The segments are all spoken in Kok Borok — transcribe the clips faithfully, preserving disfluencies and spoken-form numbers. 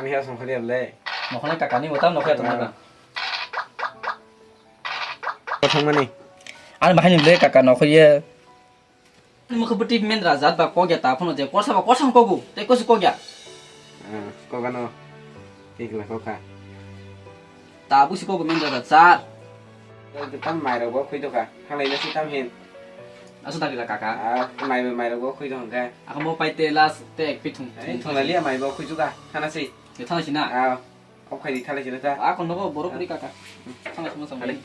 Khe song khali le. Nokho ni kaka ni bo tam nokho ya tong na. Ko thang mani. Ani bahai ni le kaka nokho ye. Ani mokhe bwtwi mendra jat ba kok ya ta phano je korsa ba korsa kogu tei kosi kok ya. Ah, kok ano. Ikla kok kha. Ta busi kogu mendra jat sar. Tam mai rok bo khui do kha. Halai na si tam hin. Asu ta bila kaka. Ah, mai mai rok bo khui do kha. Ako mo pai te last te ek pi thung. Ai thung la liya mai bo khui ju kha. Thana si. Ye thana si na. Ah. Kok khai di, thalai sila ta. A kono bo borok ri kaka. Thalai sima sama. Thalai.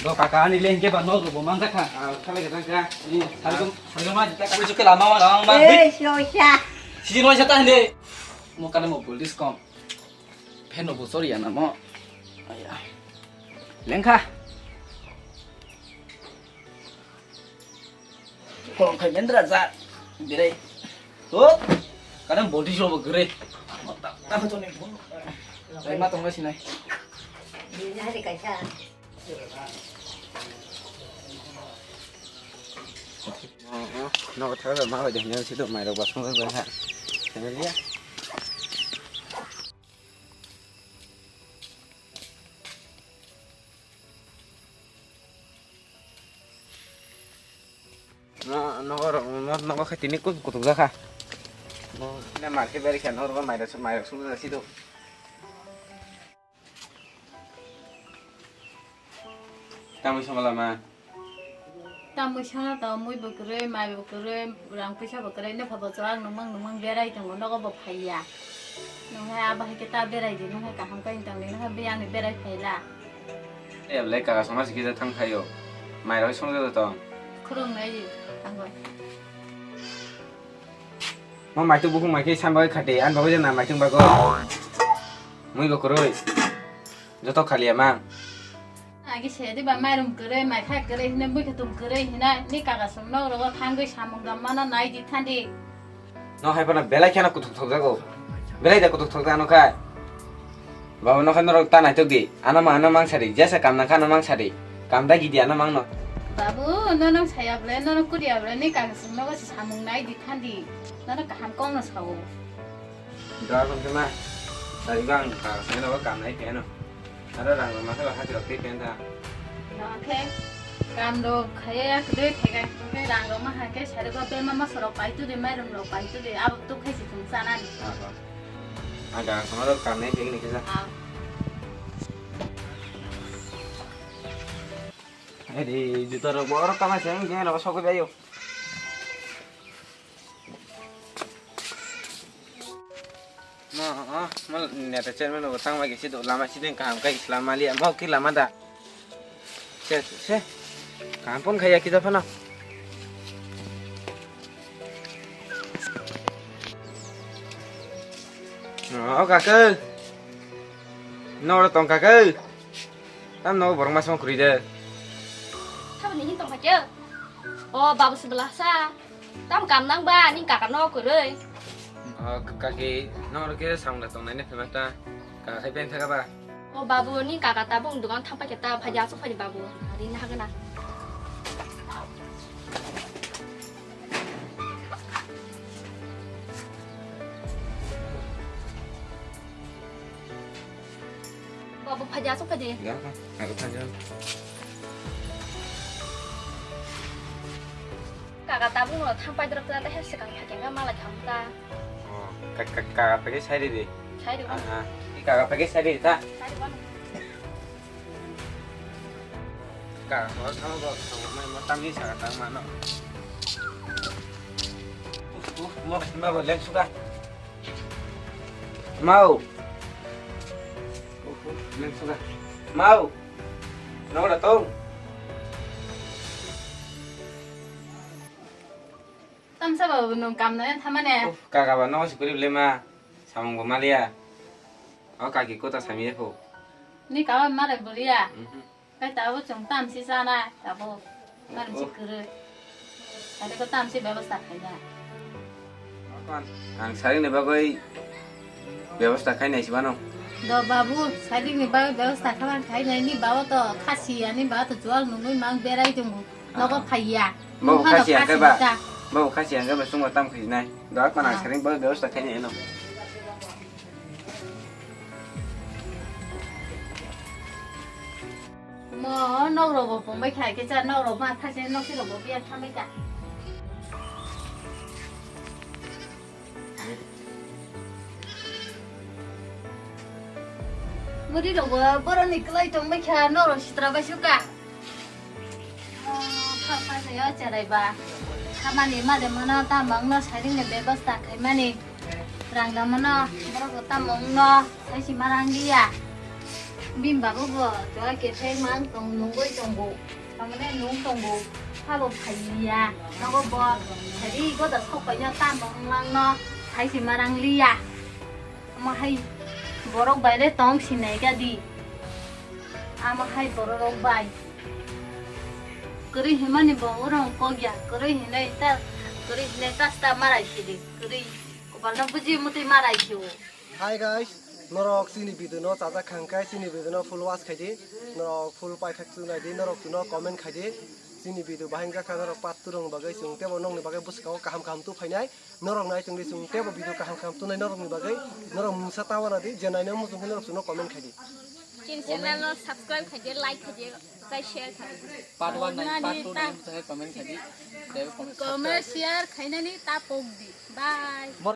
Do kaka ani le hingke ba no bo man kha. Ah, thalai ka ka. Ni, sarigam, sarigam ma jita ka. Ui, juke lama ma, lama ma. Eh, sosya. Sijin wa jata hinde. Mo kana mo bul diskom. Phen no bo sori ya na mo. Aya. Lengkha. Kolom khai mendra ja. Birai. Hop. Kadang body show bo gre. Mata, mata to ni phone. Lai ma tong sinai. Bini hari kaisa. No, no, thar ma bai de ne si do mai rok ba song ba ha. Tenglia. No, no, no, no, no, khe tini kutuk kutuk jakha. No, na market bari khe no, ro mai rok, mai rok sung si do. Tamui songla ma. Tamui sana to mui bo kwrwi, mai bo kwrwi, rang puisa bo kwrwi, nokha bo chwla nungmang nungmang berai tongo, nogo bo phaiya. Nung hai abo hai khe ta berai di, nung hai kaham kai tong di, nung hai biyang ni berai phaila. E belai kaka songma si kisa thang khaio. Mai rok songja tong. Khurung nai di, thang bai. Mo mai tu bukhung mai khe san bai khate, an bago jana mai tung bago. Mui bo kwrwi. Joto khaliya mang. Agi se diba mairum kwrwi, mai kha kwrwi hine, bui khe tum kwrwi hina, ni kaka song nok rogo thangwi samung dam mana nai di thandi. No hai phano belai kheno kuthuk thok jago. Belai da kuthuk thok jano khai. Baba no khai norok ta naitok di. Ano ma ano mang sadi. Jesa kam nang kha ano mang sadi. Kam da gidi ano mang no. Babu, no nang saya ble, no no kuria ble, ni kaka song nogo si samung nai di thandi. No no kaham kong no sao. Dwa kong khe ma. Sari bang ka sai no kam nai pheno. Aro rang rok ma khe ba hati rok tei phenta. No khe kam rok khaya ya kdoi thega khe rang rok ma ha khe sari go be ma ma sorok pai tu de mai rum rok pai tu de abo tu khai si thung sana ni. Abo. Aga sama rok kam nai phek ni kisa. Ah. Edi juta rok borok kama se nge no sokoi bayo. No, oh, mal neta chairman bo tangma kisi do lama sideng kaham kai Islam mali amo ki lama da. Se, se. Kaham pon khaya kita phano. No, oh, kaka. No, tong kaka. Tam no borok ma song khuri de. Tamo ni hin tong kha. O babu se belasa. Tam kam nang ba, ning kaka no kwrwi. O, kaki, no oro khe samung da tongnai ne phema ta. Kaka khai pen thaka ba. O babu, ning kaka ta bung dukan thang pa khe ta, phaji asuk phaji babu. Ri na hagana. Babu phaji asuk phaji. Ya, ha, aku phaji. Kaka tabung lo thang pai drop ta, ta her sekang phaji ka malai kham ta. Oh, ka, ka, kaka phaji sai di. Sai di. Ah, ah. Ni kaka phaji sai di ta. Sai di. Ka, mo thang bo, thang mai mo tam ni sa ta ma no. Uf, uf, mo, mo, mo, lek suka. Mau. Uf, uf, lek suka. Mau. Nong da tong. Tamsa babu nung kam na thamane. Uf, kaka ba no sikuri le ma. Samung bo maliya. O kaki kota sami ko. Ni kawa mare buliya. Mhm. Kai tabo chwng tamsi chana tabo. Mare Oh. Chikuru. Tade ko tamsi bebostha khaina. Ang saring ni bagwi bebostha khainai sibano. Do babu, saring ni bagwi bebostha khaban khainai ni bawa to khasi ani bawa to jual nungwi mang berai dungu. Nogo Ah. Phaiya. Bawa Nungha do khasi angke khasi ba. Hita. Bawa khasi angke ba sungo tam khainai. Do akon ang Ah. Saring bagwi bebostha khainai no. Mo nok rogo pongbai kha, kisa nok rok ma thase nok si rogo biya thambai kha. Muri rogo boroni klai tongbai kha, nok rok sitra bai suka. Mo kha kha se yo cherai ba. Khamani ma de mano ta mangno saring de bebosta khaimani. Rang da mano borok ta mangno. Saisi ma rang liya. Bini bagwi bo joa kethek mang tong nungwi tongo. Tamane nung tongo. Habo phai liya. Nogo bo sari goda sok paino tamo wngmangno saisi ma rang liya. Amo hai borok bai le tong sinai gadi. Amo hai borok rok bai. Kwrwi himani bo urang kok ya. Kwrwi hinai ta, kwrwi hinai ta sta marai sidi. Kwrwi kopalno buji mutwi marai sio. Hi guys, norok chini video no chajak khang khe chini video no full watch khai di, norok full paithak chunai di, norok chuno comment khai di, chini video bahai wngkha norok part two rok ni bagwi chwng tebo nokni bagwi bwskango kaham kaham tu phainai, norok nai tongdi chwng tebo video kaham kaham tunai norok ni bagwi, norok mungsa ta wana di, je naina muchung khe norok chuno comment khai di. Chini channel no subscribe khai di, like khai di, tei share khai di. Part one nai, part two nai, comment khai di, tei comment, comment, share khainani ta pok di. Bye.